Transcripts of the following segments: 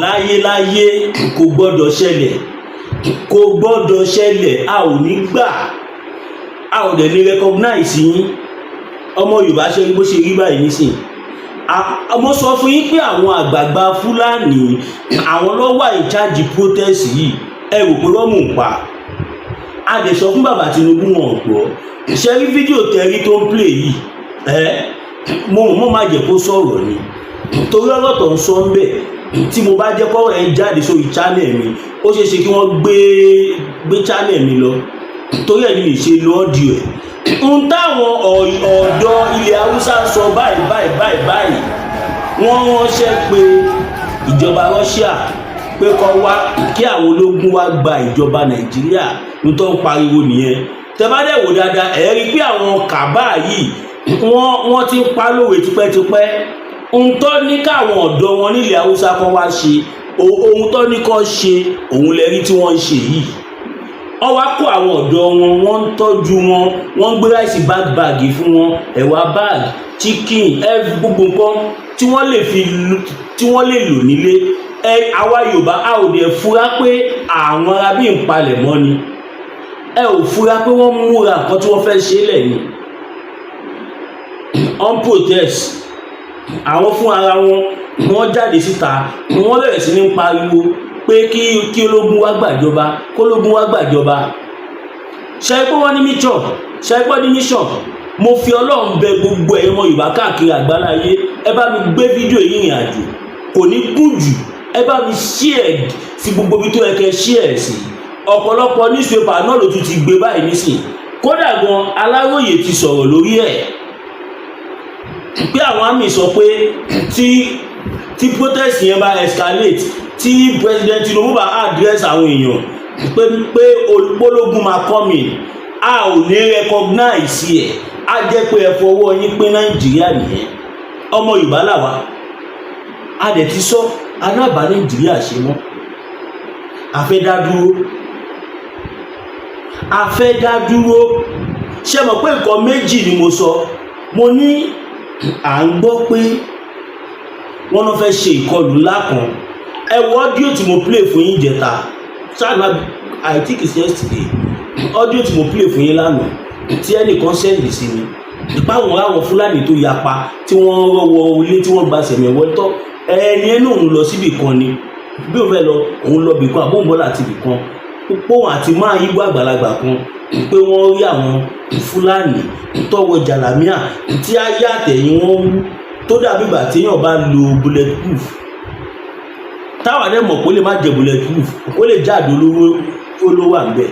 Láyéláyé, kò gbọ́dọ̀ ṣẹlẹ̀, kò gbọ́dọ̀ ṣẹlẹ̀. A ò ní gbà, a ò dẹ̀ lè recognize yín. Ọmọ Yorùbá, ṣe rí bó ṣe rí báyìí nísìn. Mo sọ fún yín pé àwọn àgbààgbà Fúlàní, àwọn ló wà in charge protest yìí. Ẹ rò pé rọ́mù ń pa. A dẹ̀ sọ fún bàbá Tinubu, wọn gbọ́. Ṣe rí fídíò tẹ́rí tó ń play yìí? Ẹ mo má jẹ́ kó sọ̀rọ̀ ni, torí ọ̀rọ̀ tó ń sọ ń bẹ̀, tí mo bá jẹ́ kọ́rọ̀ ẹ̀ jáde sórí channel mi, ó ṣeé ṣe kí wọ́n gbé channel mi lọ. Torí ẹ̀ ní mi ṣe lo audio ẹ̀ ń. Táwọn ọ̀dọ́ ilẹ̀ Haúsá sọ báyìí báyìí báyìí báyìí, wọ́n ránṣẹ́ pé ìjọba Russia pé kó wá kí àwọn ológun wá gba ìjọba Nàìjíríà. Ní tó ń pariwo nìyẹn. Tẹ́ bá dẹ̀ wò dáadáa, ẹ̀ rí i pé àwọn kàbá yìí, wọ́n ti ń pa lówe tipẹ́tipẹ́. Ohun tó ní káwọn ọ̀dọ́ wọn nílẹ̀ Haúsá kan wá ṣe, ohun tó ní kó ṣe, òun lẹ rí tí wọ́n ń ṣe yìí. Wọ́n wá kó àwọn ọ̀dọ́ wọn, wọ́n ń tọ́jú wọn, wọ́n ń gbé rice bag bag fún wọn, ẹ̀wà bag, chicken, gbogbo nǹkan tí wọ́n lè lò nílé. Ẹ àwa Yorùbá, a ò dẹ̀ fura pé àwọn arábí ń palẹ̀ mọ́ ni. Ẹ ò fura pé wọ́n múra nǹkan tí wọ́n fẹ́ ṣe lẹ̀ ni on protest. Àwọn fún ara wọn, wọ́n jáde síta, wọ́n bẹ̀rẹ̀ sí ní pariwo pé kí ológun wá gbàjọba, kólógun wá gbàjọba. Ṣe pé wọ́n ní mission? Ṣe pé wọ́n ní mission? Mo fi Ọlọ́run bẹ gbogbo ẹ̀yin ọmọ Yorùbá káàkiri àgbáláyé, ẹ bá mi gbé fídíò yìí rìn àjò, kò ní gùn jù. Ẹ bá mi share sí gbogbo ibi tó yẹ kẹ́ share sí. Ọ̀pọ̀lọpọ̀ newspaper náà ló tún ti gbé báyìí nísìn. Kódà gan, Aláròyè ti sọ̀rọ̀ lórí ẹ̀ pé àwọn army sọ pé tí protest yẹn bá escalate, tí President Tinubu bá address àwọn èèyàn pé ológun máa come in, a ò ní recognize ẹ̀. Á jẹ́ pé ẹ fọwọ́ yín pín Nàìjíríà nìyẹn. Ọmọ Yorùbá làwa, a dẹ̀ ti sọ alábàá Nàìjíríà ṣe mọ́. A fẹ́ dá dúró, a fẹ́ dá dúró. Ṣé mọ̀ pé nǹkan méjì ni mo sọ? Mo ní à ń gbọ́ pé wọ́n náà fẹ́ ṣe ìkọlù ńlá kan. Ẹ wo audio tí mo play fún yín jẹta ṣáà, I think it's yesterday, audio tí mo play fún yín lánàá tí ẹnìkan send sí mi, ìpá àwọn àwọn Fúlàní tó yapa tí wọ́n rọ́wọ́ ilé, tí wọ́n gba sẹ̀mẹ̀wọ́ tọ́ ẹni ẹni, òun lọ síbì kan ni, bí òun fẹ́ lọ, òun lọ bìkan, àbóhùn bọ́lá àti bìkan póun àti máa yígbó àgbàlagbà kan, pé wọ́n rí àwọn Fúlàní tọwọ́ jàlámíà tí á yá àtẹ̀yìn wọn wú, tó dàbí ìgbà téèyàn bá lo bulletproof, táwọn àdé mọ̀ kó lè má jẹ bulletproof, kó lè jáde olówó olówó à ń bẹ̀.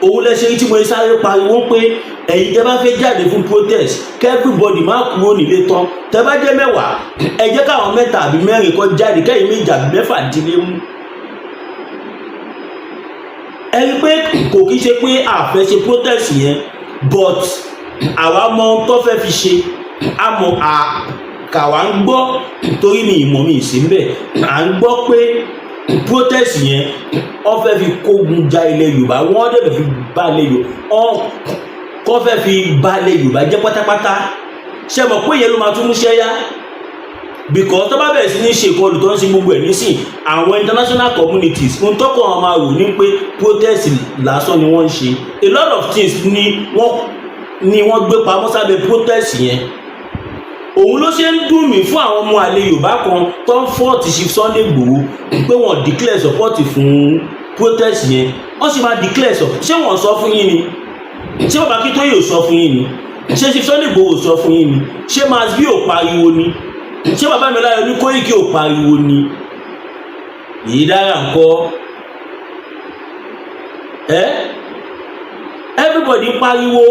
Òun lẹ ṣe tí mo sáré pariwo pé ẹ̀yin tẹ́ bá fẹ́ jáde fún protest, kí everybody má kúrò nílé tán. Tẹ́ bá jẹ́ 10, ẹ jẹ́ káwọn mẹ́ta àbí mẹ́rin kó jáde, kẹ́yìn méjì àbí mẹ́fà dílé mú. Ẹ rí i pé kò kí ṣe pé a fẹ́ ṣe protest yẹn, but àwa mọ ohun tó fẹ́ fi ṣe. Àmọ́ kàwa ń gbọ́, torí mi ìmọ̀ mi sí ń bẹ̀, à ń gbọ́ pé protest yẹn, wọ́n fẹ́ fi kógun ja ilẹ̀ Yorùbá, wọ́n dẹ̀ fẹ́ fi ba ilẹ̀ Yorùbá, wọ́n kọ́ fẹ́ fi ba ilẹ̀ Yorùbá jẹ́ pátápátá. Ṣe mọ̀ pé ìyẹn ló máa tún múṣẹ́ yá? Because tó bá bẹ̀rẹ̀ sí ní ṣe ìkọlù tó ń ṣe gbogbo ẹ̀ nísìn, àwọn international communities ń tọ́kọ̀ wọn máa rò ní pé protest lásán ni wọ́n ń ṣe. A lot of things ni wọ́n gbé pamọ́ sábẹ́ protest yẹn. Òun ló ṣe ń dùn mí fún àwọn ọmọ àlè Yorùbá kan tó ń fault Chief Sunday Igboho pé wọ́n declare support fún protest yẹn. Wọ́n sì máa declare support. Ṣé wọ́n sọ fún yín ni? Ṣé bàbá Akíntóyè ò sọ fún yín ni? Ṣé Chief Sunday Igboho ò sọ fún yín ni? Ṣé Masbi ò pariwo ni? Ṣé bàbá mi láyọ̀ ní Kóìkì ò pariwo ni? Yìí dára ńkọ́ ẹ. Everybody pariwo,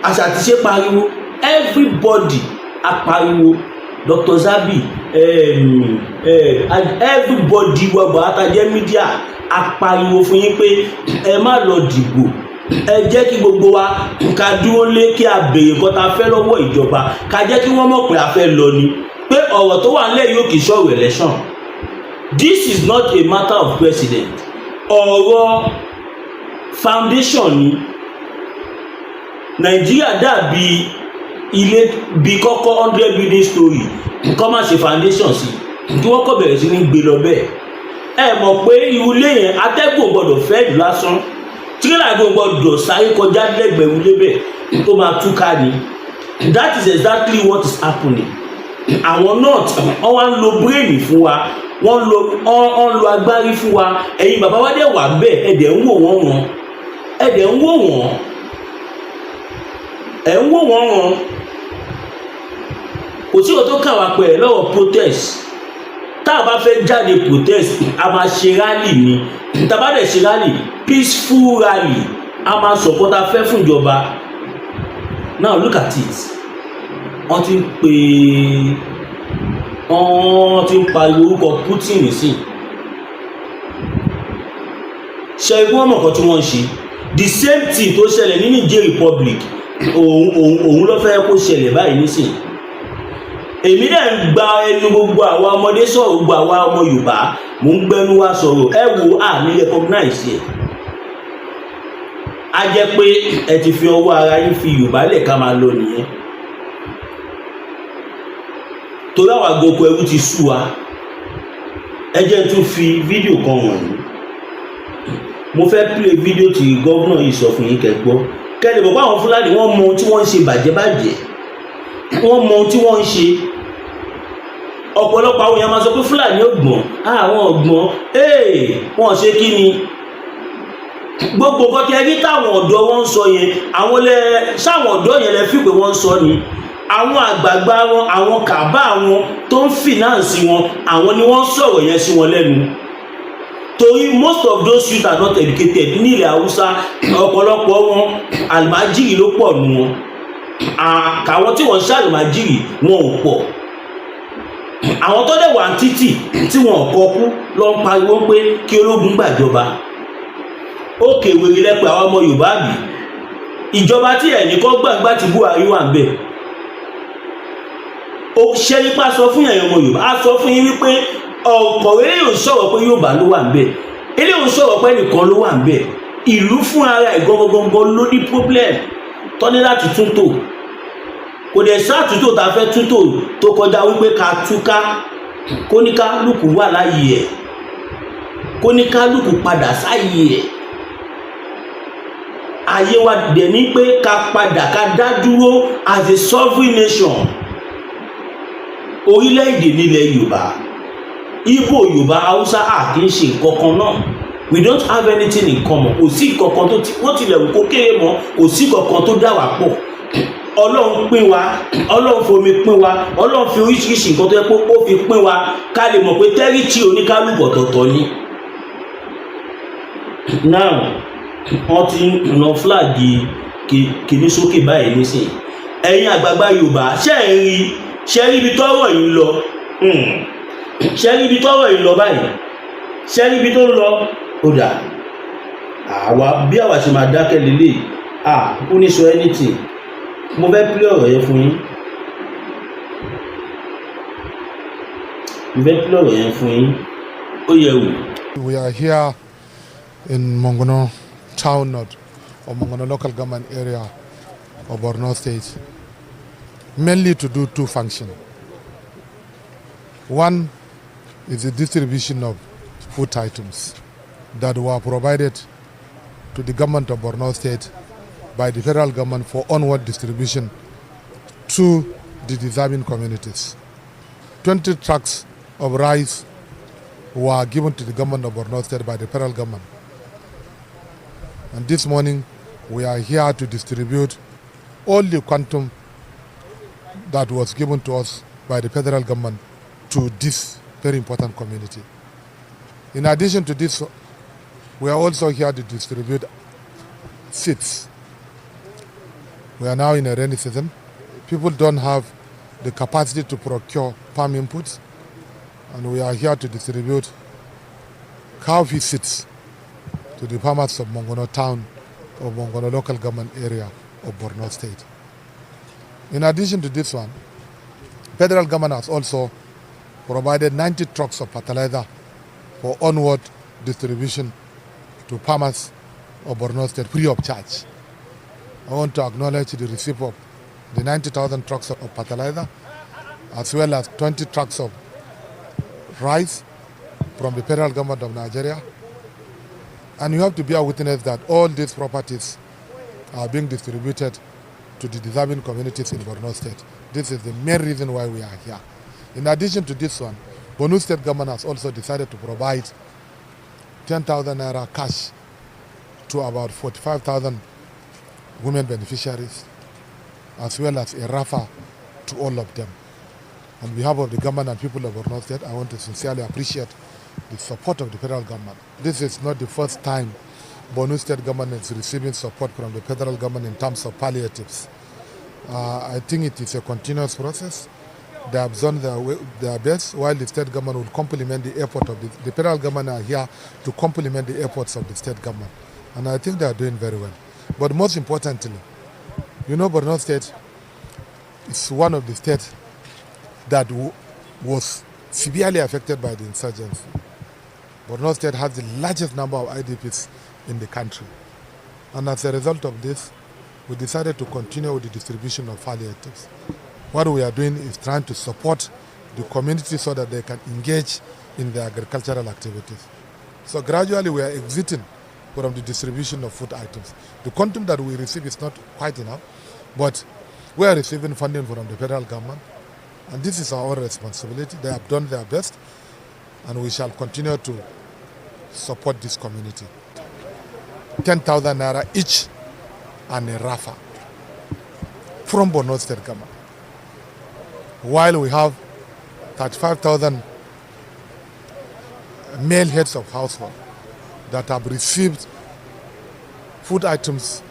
àṣà àti ṣe pariwo, everybody apariwo. Dr. Zabi, everybody, gbogbo àtàjẹ media apariwo fún yín pé ẹ má lọ dìbò. Ẹ jẹ́ kí gbogbo wa ká dúró lé, kí a béèrè nǹkan tá a fẹ́ lọ́wọ́ ìjọba, ká jẹ́ kí wọ́n mọ̀ pé a fẹ́ lọ ni, pé ọ̀rọ̀ tó wà nílẹ̀ yóò kì í ṣọ̀rọ̀ election. This is not a matter of president, ọ̀rọ̀ foundation ni. Nàìjíríà dàbí ilé bí kọ́kọ́ 100 building story. Kọ́ má ṣe foundation sí, kí wọ́n kọ́ bẹ̀rẹ̀ sí ní gbé lọ bẹ́ẹ̀. Ẹ mọ̀ pé irú ilé yẹn, atẹ́gùn gbọ́dọ̀ fẹ́ jù lásán, tírélà gbọ́dọ̀ sáré kọjá lẹ́gbẹ̀ẹ́ irú ilé bẹ́ẹ̀, tó máa túká ni. That is exactly what is happening. Àwọn north, wọ́n wá ń lo brain fún wa, wọ́n ń lo agbárí fún wa. Ẹ̀yin bàbá wa dẹ̀ wà bẹ́ẹ̀, ẹ̀ dẹ̀ ń wò wọ́n wọn, ẹ̀ dẹ̀ ń wò wọ́n, ẹ̀ ń wò wọ́n wọn. Kò sí ìwọ tó kà wá pẹ̀ lọ́wọ́ protest. Tá a bá fẹ́ jáde protest, a máa ṣe rally ni. Tá a bá dẹ̀ ṣe rally, peaceful rally, a máa support a fẹ́ fún ìjọba. Now look at it, wọ́n ti ń pè, wọ́n ti ń pariwo orúkọ Putin sí. Ṣe ikú wọn mọ̀ kan tí wọ́n ń ṣe? The same thing tó ṣẹlẹ̀ ní Niger Republic, òun ló fẹ́ kó ṣẹlẹ̀ báyìí nísìn. Èmi dẹ̀ ń gba ẹnu gbogbo àwa ọmọdé sọ̀rọ̀, gbogbo àwa ọmọ Yorùbá, mò ń gbẹnu wa sọ̀rọ̀. Ẹ wo, à ní recognize ẹ̀. Á jẹ́ pé ẹ ti fi ọwọ́ ara yín fi Yorùbá lẹ̀ ká máa lọ nìyẹn, torí àwọn àgọ́kọ̀ ẹrú ti sú wa. Ẹ jẹ́ n tún fi fídíò kan wọ̀nyí. Mo fẹ́ play fídíò tí governor yìí sọ fún yín, kẹ́ gbọ́, kẹ́ lè mọ̀ pé àwọn Fúlàní, wọ́n mọ ohun tí wọ́n ń ṣe bàjẹ́bàjẹ́, wọ́n mọ ohun tí wọ́n ń ṣe. Ọ̀pọ̀lọpọ̀ àwọn èèyàn máa sọ pé Fúlàní ò gbọ́n, àwọn ọ̀gbọ́n ee, wọ́n ṣe kí ni gbogbo nǹkan tí ẹ rí táwọn ọ̀dọ́ wọn ń sọ yẹn. Àwọn lẹ sáwọn ọ̀dọ́ yẹn lẹ fi pé wọ́n ń sọ ni. Àwọn àgbààgbà wọn, àwọn kàbá wọn tó ń finance wọn, àwọn ni wọ́n ń sọ̀rọ̀ yẹn sí wọn lẹ́nu, torí most of those youth are not educated. Ní ilẹ̀ Haúsá, ọ̀pọ̀lọpọ̀ wọn, àlùmájìrì ló pọ̀ nù wọn. Àwọn tí wọ́n ń ṣàlùmájìrì, wọn ò pọ̀. Àwọn tó dẹ̀ wà ní títì tí wọn ò kọkú lọ ń pariwo pé kí ológun gbàjọba. Ó kèwèrè lẹ́pẹ́ àwọn ọmọ Yorùbá bì ìjọba tí ẹ̀yìn kọ́ gbàgbà tí Buhari wà ń bẹ̀. Ó ṣe nípa sọ fún ẹ̀yin ọmọ Yorùbá, á sọ fún yín wípé ọ̀pọ̀ eléyìí ò sọ̀rọ̀ pé Yorùbá ló wà ń bẹ̀, eléyìí ò sọ̀rọ̀ pé ẹnìkan ló wà ń bẹ̀. Ìlú fún ara ẹ̀ gangan ló ní problem tó ní láti túntò. Kò dẹ̀ sátúntò tá a fẹ́ túntò tó kọjá wípé ká túká, kóníkálùkù wà láàyè ẹ̀, kóníkálùkù padà sáyè ẹ̀. Ayé wa dẹ̀ ní pé ká padà, ká dá dúró as a sovereign nation. Orílẹ̀-èdè nílẹ̀ Yorùbá, Ìgbò, Yorùbá, Haúsá, à kì í ṣe nǹkan kan náà. We don't have anything in common. Kò sí nǹkan kan tó ti wọ́n tilẹ̀ wù kó kéré mọ́, kò sí nǹkan kan tó dà wá pọ̀. Ọlọ́run pín wa, Ọlọ́run fomi pín wa, Ọlọ́run fi oríṣiríṣi nǹkan tó yẹ pé ó fi pín wa, ká lè mọ̀ pé territory oníkálùkù ọ̀tọ̀ọ̀tọ̀ ni. Now wọ́n ti ń lọ flag kìíní sókè báyìí nísìnyí. Ẹ̀yin àgbààgbà Yorùbá, ṣé ẹ̀ ń rí? Ṣé rí ibi tọ́rọ̀ yìí ń lọ? Ṣé rí ibi tọ́rọ̀ yìí ń lọ báyìí? Ṣé rí ibi tó ń lọ? Ó dà, àwa bí àwa ṣe máa dákẹ́ lélẹ̀ à kú ní sọ anything. Mo fẹ́ play ọ̀rọ̀ yẹn fún yín, mo fẹ́ play ọ̀rọ̀ yẹn fún yín. Ó yẹ wò. We are here in Monguno town north or Monguno Local Government Area of Borno State, mainly to do two functions. One is the distribution of food items that were provided to the government of Borno State by the federal government for onward distribution to the deserving communities. 20 trucks of rice were given to the government of Borno State by the federal government. And this morning, we are here to distribute all the quantum that was given to us by the federal government to this very important community. In addition to this, we are also here to distribute seeds. We are now in a rainy season. People don't have the capacity to procure farm inputs, and we are here to distribute cowpea seeds to the farmers of Monguno town of Monguno Local Government Area of Borno State. In addition to this one, federal government has also provided 90 trucks of fertilizer for onward distribution to farmers of Borno State free of charge. I want to acknowledge the receipt of the 90,000 trucks of fertilizer. as well as 20 trucks of rice from the federal government of Nigeria. And you have to bear witness that all these properties are being distributed to the deserving communities in Borno State. This is the main reason why we are here. In addition to this one, Borno State government has also decided to provide 10,000 naira cash to about 45,000 women beneficiaries, as well as a wrapper to all of them. On behalf of the government and people of Borno State, I want to sincerely appreciate the support of the federal government. This is not the first time Borno State government is receiving support from the federal government in terms of palliatives. I think it is a continuous process. They have done their best, while the state government will complement the effort of the federal government are here to complement the efforts of the state government. And I think they are doing very well. But most importantly, Borno State is one of the states that was severely affected by the insurgency. Borno State has the largest number of IDPs in the country. And as a result of this, we decided to continue with the distribution of palliatives. What we are doing is trying to support the community so that they can engage in their agricultural activities. So gradually we are exiting from the distribution of food items. The quantum that we receive is not quite enough, but we are receiving funding from the federal government, and this is our responsibility. They have done their best, and we shall continue to support this community. 10,000 naira each and a wrapper from Borno State government. While we have 35,000 male heads of household that have received food items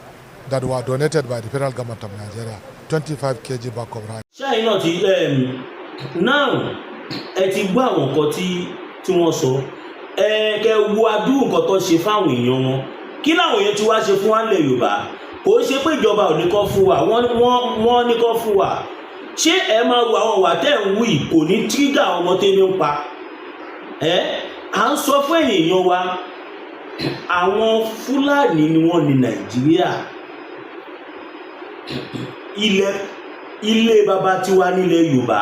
that were donated by the federal government of Nigeria, 25 kg bag of rice. Ṣáà náà ti now ẹ ti gbọ́ àwọn nǹkan tí wọ́n sọ. Ẹ kẹ wo adúrú nǹkan tó ṣe fáwọn èèyàn wọn. Kí làwọn èèyàn ti wá ṣe fún wa nílẹ̀ Yorùbá? Kò ṣe pé ìjọba ò ní kọ́ fún wa, wọ́n ní kọ́ fún wa. Ṣé ẹ máa wo àwọn ìwà tẹ́ ń wù yìí, kò ní trigger àwọn ọmọ tẹ́lẹ̀ ń pa ẹ? À ń sọ fún èèyàn wa, àwọn Fúlàní ni wọ́n ní Nàìjíríà. Ilẹ̀ ilé baba tiwa nílẹ̀ Yorùbá,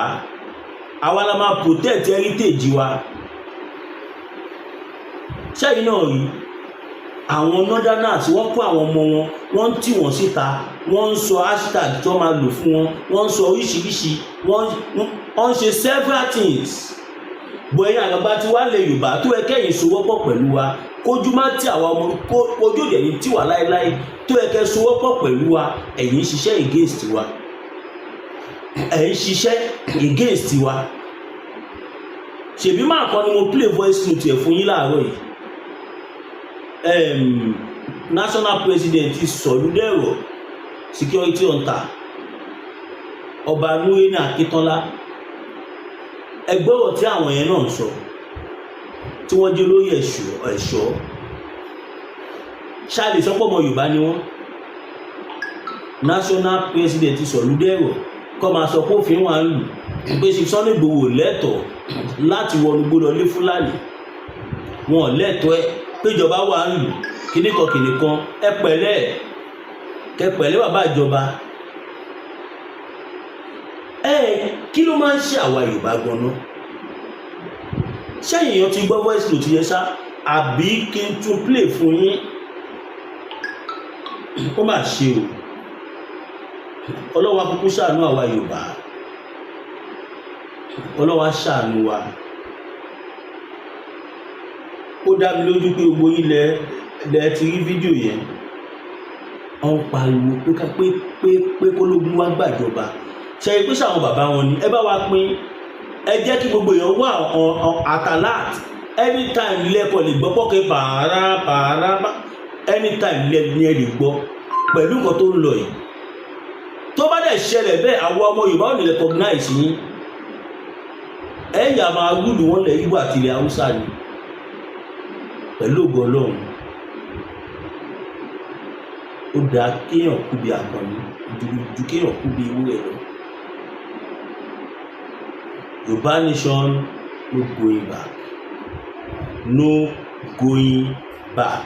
àwa la máa protect heritage wa. Ṣẹ́yìn náà rí àwọn northerners, wọ́n kó àwọn ọmọ wọn, wọ́n ń tì wọ́n síta, wọ́n ń sọ hashtag tí wọ́n máa lò fún wọn, wọ́n ń sọ oríṣiríṣi, wọ́n ń ṣe several things. Bọ̀ ẹ̀yin àgbàgbà tí wàá lè Yorùbá tó yẹ kẹ́yìn sowọ́pọ̀ pẹ̀lú wa, kójú má tí àwa ọmọ, ojú òde ní tiwa láéláé, tó yẹ kẹ́ sowọ́pọ̀ pẹ̀lú wa, ẹ̀yin ń ṣiṣẹ́ against wa, ẹ̀ ń ṣiṣẹ́ against wa. Ṣèbí máa kọ́ ni mo play voice note ẹ̀ fún yín láàárọ̀ yìí. National president Sọ̀lúdẹ̀rọ̀ security hunter, Ọba Nureni Akíntọ́lá, ẹgbọ́rọ̀ tí àwọn yẹn náà ń sọ, tí wọ́n jẹ́ olóyè ẹ̀ṣọ́ ṣáàlì sọ́pọ̀ ọmọ Yorùbá ni wọ́n. National president Sọ̀lúdẹ̀rọ̀ kọ́ máa sọ pé òfin wà ń lù pé Chief Sunday Igboho lẹ́tọ̀ọ́ láti wọnú gbọ́dọ̀ lé Fúlàní wọn lẹ́tọ̀ọ́ ẹ, péjọba wà ń lù kíníkan kíníkan. Ẹ pẹ̀lẹ́, kẹ pẹ̀lẹ́, bàbá ìjọba. Ẹ kí ló máa ń ṣe àwa Yorùbá ganan? Ṣẹ́yìn èèyàn ti gbọ́ voice note yẹn ṣá, àbí kí n tún play fún yín? Ó mà ṣe o. Ọlọ́wà kúkú ṣàánú àwa Yorùbá, Ọlọ́wà ṣàánú wa. Ó dá mi lójú pé gbogbo yín lẹ ti rí fídíò yẹn. Wọ́n ń pariwo pé ká pé kólógun wá gbàjọba. Ṣe é pé ṣàwọn bàbá wọn ni? Ẹ bá wa pín, ẹ jẹ́ kí gbogbo èèyàn wà on at alert. Anytime lẹ́kọ̀ọ́ lè gbọ́ pọ́kẹ́ pààrà pààrà, anytime lẹ́ ní ẹ lè gbọ́ pẹ̀lú nǹkan tó ń lọ yìí. Tó bá dẹ̀ ṣẹlẹ̀ bẹ́ẹ̀, àwọn ọmọ Yorùbá ò ní recognize yín. Ẹ yà máa rúlù wọn lẹ̀ Ìgbò àti ilẹ̀ Haúsá ni, pẹ̀lú ògo Ọlọ́run. Ó dáa kéèyàn kú bí akọni ju kéèyàn kú bí ewúrẹ́ lọ. Yorùbá nation, no going back, no going back.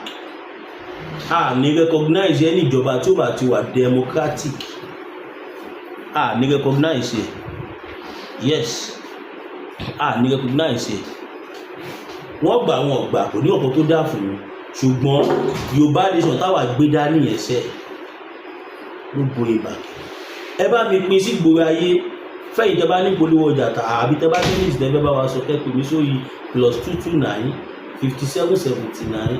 A ní recognize ẹni ìjọba tí ó bá ti wà democratic, a ní recognize ẹ. Yes, a ní recognize ẹ̀. Wọ́n gbà, wọn gbà, kò ní ọ̀pọ̀ tó dá fún mi, ṣùgbọ́n Yorùbá nation táwa gbé dání yẹn sẹ́ ló borí ìbàkẹ́. Ẹ bá mi pín sí gbòòrò ayé. Fẹ́yìn tẹ́ bá ní polówó ọjà tà àbí tẹ́ bá ní ní ìsìtẹ́ fẹ́ bá wa sọ, kẹ́ pè mí sórí +229 57 79,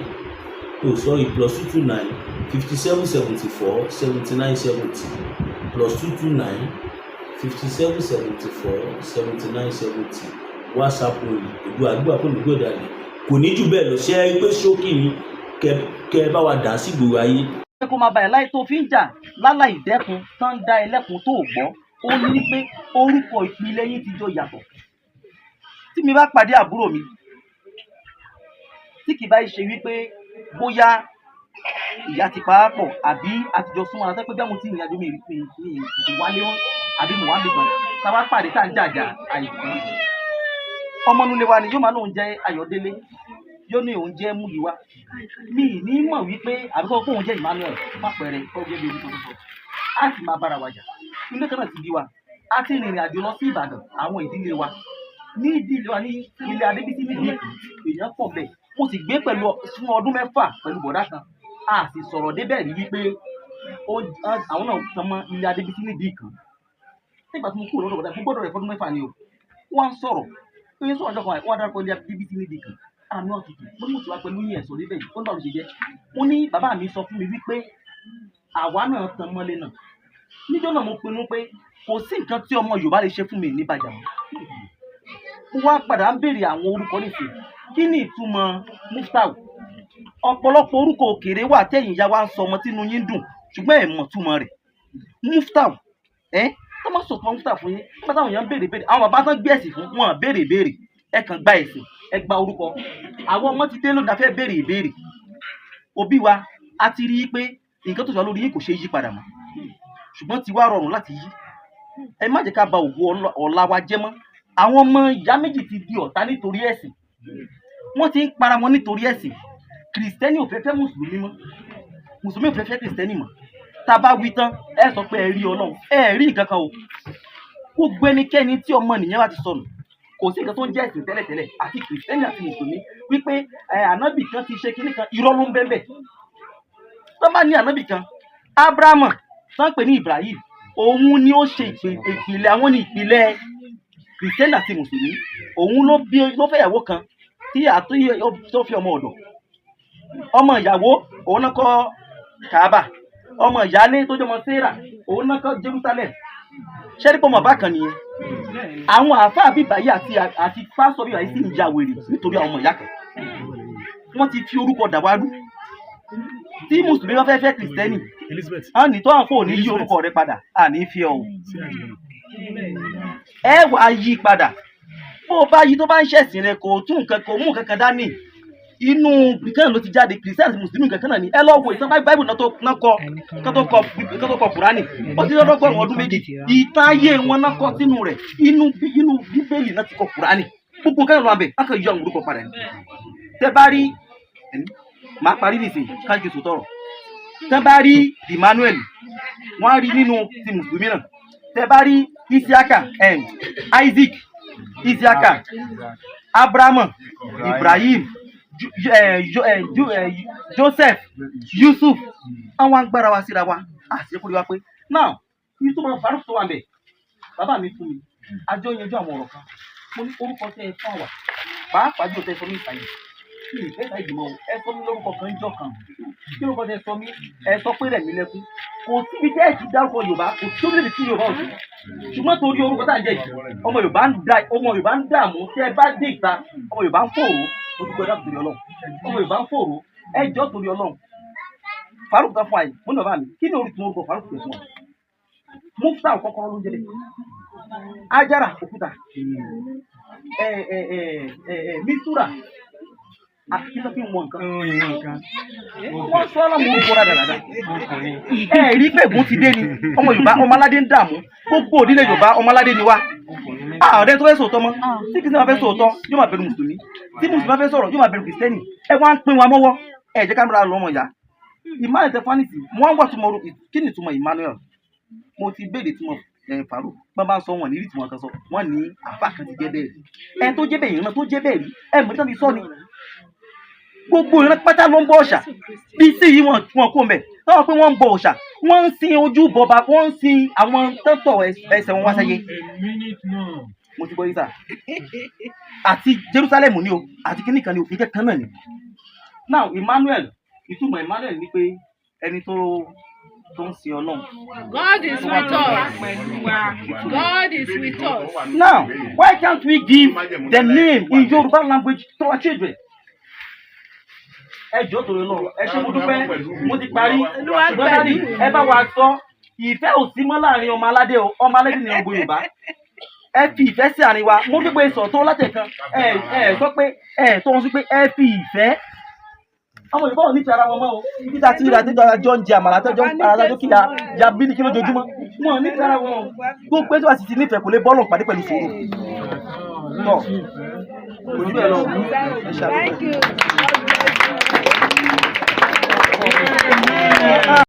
oh sorry, +229 57 74 79 70, +229 57 74 79 70, WhatsApp only. Òdu àdúgbò kò ní gbọ́dọ̀ àlè, kò ní jù bẹ́ẹ̀ lọ. Ṣe é pé ṣókì ni kẹ kẹ bá wa dà sí gbòòrò ayé. Pé kó máa bá ẹ̀ láì tó fi ń jà láláì dẹ́kun tán ń dá ẹlẹ́kun tó gbọ́, ó ní pé orúkọ ìpìlẹ̀ yín ti jọ yàtọ̀. Tí mi bá pàdé àbúrò mi, tí kì bá ṣe wípé bóyá ìyá ti pa á pọ̀ àbí àtijọ́ súnmọ́ ara, pé bí àwọn tí ìrìn àjò mi mi mi wálé wọn àbí mo wá mi kan, tá a bá pàdé tá à ń jàjà àìsàn, ọmọ nulẹ̀ wa ni yóò máa lóun jẹ́ Ayọ̀délé, yóò ní òun jẹ́ Múyìwá, mi ì ní mọ̀ wípé àbíkọ́ pé òun jẹ́ Emmanuel fàpẹẹrẹ kọ́ gẹ́gẹ́ bí orúkọ tó sọ, á sì máa bára wa jà. Ilé kan náà ti bí wa, a ti rìnrìn àjò lọ sí Ìbàdàn. Àwọn ìdílé wa ní ìdílé wa ní ilé Adébísí nílùú Èkó, èèyàn pọ̀ bẹ́ẹ̀. Mo sì gbé pẹ̀lú fún ọdún 6 pẹ̀lú bọ̀dá kan, a sì sọ̀rọ̀ débẹ̀ rí wípé àwọn náà tan mọ́ ilé Adébísí nídìí kan. Nígbà tí mo kúrò lọ́dọ̀ bọ̀dá, mo gbọ́dọ̀ rẹ̀ fọdún 6 ni o. Wọ́n á sọ̀rọ̀ pé sọ̀rọ̀ ọjọ́ kan, wọ́n á dárúkọ ilé Adébísí nídìí kan. Àmì ọ̀tútù mo ní mo ti wá pẹ̀lú yín, ẹ̀sọ́ débẹ̀ yìí. Ó ní báwo ló ṣe jẹ́? Mo ní bàbá mi sọ fún mi wípé àwa náà tan mọ́lé náà. Níjọ́ náà mo pinnu pé kò sí nǹkan tí ọmọ Yorùbá lè ṣe fún mi ní bàjá. Mo wá padà ń béèrè àwọn orúkọ nísìnyí, kí ni ìtumọ̀ Muftau? Ọ̀pọ̀lọpọ̀ orúkọ òkèèrè wà tẹ̀yìn ìyá wa ń sọ ọmọ tínú yín dùn, ṣùgbọ́n ẹ̀ mọ̀ túmọ̀ rẹ̀. Muftau ẹ́ tó má sọ̀tún Muftau fún yín nígbà táwọn èèyàn ń béèrè béèrè, àwọn bàbá tán gbé ẹ̀sìn fún wọn béèrè béèrè, ẹ kàn gba ẹ̀sìn, ẹ gba orúkọ. Àwọn ọmọ ti dé lónìí, a fẹ́ béèrè ìbéèrè. Òbí wa, a ti rí i pé nǹkan tó sọ lórí yín kò ṣeé yí padà mọ́, ṣùgbọ́n ti wá rọrùn láti yí. Ẹ má jẹ́ ká ba ògo ọ̀la wa jẹ́ mọ́. Àwọn ọmọ ìyá méjì ti di ọ̀tá nítorí ẹ̀sìn, wọ́n ti ń para wọn nítorí ẹ̀sìn. Kìrìsìtẹ́nì ò fẹ́ fẹ́ mùsùlùmí mọ́, mùsùlùmí ò fẹ́ fẹ́ kìrìsìtẹ́nì mọ́. Tá a bá wí tán, ẹ sọ pé ẹ rí Ọlọ́run, ẹ rí nǹkan kan o. Gbogbo ẹnikẹ́ni tí ọmọ nìyẹn bá ti sọnù, kò sí nǹkan tó ń jẹ́ ẹ̀sìn tẹ́lẹ̀tẹ́lẹ̀, àti kìrìsìtẹ́nì àti mùsùlùmí, wípé ẹ ànábì kan ti ṣe kinní kan, irọ́ ló ń bẹ́ẹ̀ bẹ́ẹ̀. Tó bá ní ànábì kan, Ábúráhámù tó ń pè ní Ibrahim, òun ni ó ṣe ìpìlẹ̀ àwọn ní ìpìlẹ̀ kìrìsìtẹ́nì àti mùsùlùmí. Òun ló bí, ló fẹ́ ìyàwó kan tí àtúnyẹ tó fi ọmọ ọ̀dọ̀, ọmọ ìyàwó, òun náà kọ́ Kaaba. Ọmọ ìyálé tó jọmọ Sarah, òun náà kọ́ Jerusalem. Ṣẹ́rí pọ̀ mọ̀ bákan nìyẹn. Àwọn àáfàá bíbáyé àti pásítọ̀ bíbáyé sì ń ya wèrè nítorí àwọn ọmọ ìyá kan. Wọ́n ti fi orúkọ dàwárú. Tí mùsùlùmí bá fẹ́ fẹ́ kìrìsìtẹ́nì Elizabeth. á ní tó àwọn kò ní yí orúkọ rẹ padà, à ní fi ọ o. Ẹ wà á yí padà. Bó o bá yí, tó bá ń ṣẹ̀sìn rẹ, kò tún nǹkan, kò mú nǹkan kan dání. Inú kìrìsìtẹ́nì ló ti jáde. Kìrìsìtẹ́nì àti mùsùlùmí nǹkan kan náà ni. Ẹ lọ wo ìtàn báíbù náà tó náà kọ kán tó kọ Kùránì, ó ti lọ́dọ́gọ́rùn ọdún 2. Ìtàn ayé wọn náà kọ sínú rẹ̀. Inú Bíbélì náà ti kọ Kùránì. Gbogbo nǹkan ló wà bẹ̀, wọn kàn yọ àwọn orúkọ padà ní. Tẹ bá rí, màá parí nìsín káàkiri sòtọrọ. Tẹ bá rí Emmanuel, wọn á rí nínú ti mùsùlùmí náà. Tẹ bá rí Isiaka, Isaac, Isiaka, Abrahamu, Ibrahim, Joseph, Yusuf, àwọn agbára wa síra wa àti ẹkùnrin wa pé now ní tó máa farúkú tó wà ń bẹ. Bàbá mi fún mi, àjọ yanjú àwọn ọ̀rọ̀ kan. Mo ní orúkọ tẹ́ ẹ fún àwà, pàápàá jù tẹ́ ẹ sọ mí ìsàyè kí ni ìfẹ́ ìsàyè mọ́ o. Ẹ sọ mí lórúkọ kan jọ kan, kí lórúkọ tẹ́ ẹ sọ mí? Ẹ sọ pé rẹ̀ mí lẹ́kún. Kò síbi tẹ́ ẹ ti dárúkọ Yorùbá, kò sí orílẹ̀-èdè tí Yorùbá ò sí, ṣùgbọ́n torí orúkọ tá à ń jẹ́ yìí, ọmọ Yorùbá ń da, ọmọ Yorùbá ń dààmú. Tẹ́ ẹ bá dé ìta, ọmọ Yorùbá ń fòrò. Mo dúpẹ́ dáàbò torí Ọlọ́run. Ọmọ Yorùbá ń fòrò, ẹ jọ́ torí Ọlọ́run. Faruk tó fún àyè, mo ní bàbá mi, kí ni orúkọ orúkọ Faruk tó fún wa? Mufta, kọ́kọ́rọ́ ló ń jẹ́ bẹ́ẹ̀. Ajara, òkúta. ẹ ẹ ẹ ẹ ẹ Mistura, àti kí ló fi ń wọ nǹkan? Wọ́n sọ ọ́ mọ orúkọ rádaràda. Ẹ rí pé ègún ti dé ni. Ọmọ Yorùbá, ọmọ aládé ń dààmú. Gbogbo òdílé Yorùbá, ọmọ aládé ni wá. Ààrẹ tó fẹ́ sòótọ́ mọ́, tí kìrìsìtẹ́nì bá fẹ́ sòótọ́, yóò máa bẹ̀rù mùsùlùmí. Tí mùsùlùmí bá fẹ́ sọ̀rọ̀, yóò máa bẹ̀rù kìrìsìtẹ́nì. Ẹ wá ń pín wa mọ́wọ́. Ẹ jẹ́ ká múra lọ́mọ ìyá. Emmanuel Tẹfanisi, mo wá ń wà túmọ̀ orúkọ. Kí ni ìtumọ̀ Emmanuel? Mo ti béèrè túmọ̀. Ẹ̀ Farouk bọ́n bá ń sọ wọn ní ìrìtì wọn kan sọ wọ́n ní àfa kan ti jẹ́ bẹ́ẹ̀ rí, ẹni tó jẹ́ bẹ́ẹ̀, ìran tó jẹ́ bẹ́ẹ̀ rí, ẹ̀ mọ̀ nítorí sọ ni gbogbo ìran pátá ló ń bọ òòṣà. Bí sí yìí wọn kó mbẹ táwọn pé wọ́n ń bọ òòṣà, wọ́n ń sin ojú bọba, wọ́n ń sin àwọn tọ́tọ̀ ẹsẹ̀ wọn wá sáyé. Mo ti gbọ́ yín sà. Àti Jerusalem ni o, àti kíní kan ni o, nǹkan kan náà ni. Now, Emmanuel, ìtumọ̀ Emmanuel ni pé ẹni tó ń sin Ọlọ́run. God is with us. God is with us. Now, why can't we give the name in Yoruba language to our children? Ẹ jọ̀ọ́, torí lọ, ẹ ṣé, mo dúpẹ́, mo ti parí. Olúwa Ṣùgbọ́n daddy, pẹ̀lú. Ẹ bá wa sọ, ìfẹ́ ò sí mọ́ láàrin ọmọ aládé o. Ọmọ aládé ni ọgbọ Yorùbá. Ẹ fi ìfẹ́ sí àárín wa. Mo dúpẹ́ sọ tó látẹ̀kan. Ẹ sọ pé ẹ tó wọn sí pé ẹ fi ìfẹ́. Ọmọ Yorùbá ò ní ti ara wọn mọ́ o. Ibi tá a ti rí àtijọ́ àjọ ń jẹ àmàlà, àtijọ́ ń para àtijọ́ kíta ya bílíkì lójoojúmọ́. Wọn ò ní ti ara wọn o. Gbogbo ẹjọ́ àti ti nífẹ̀ẹ́ kò lè bọ́ọ̀lù pàdé pẹ̀lú sùúrù. Tọ́ kò jù bẹ́ẹ̀ lọ. Ẹ ṣàlùfẹ́. Thank you.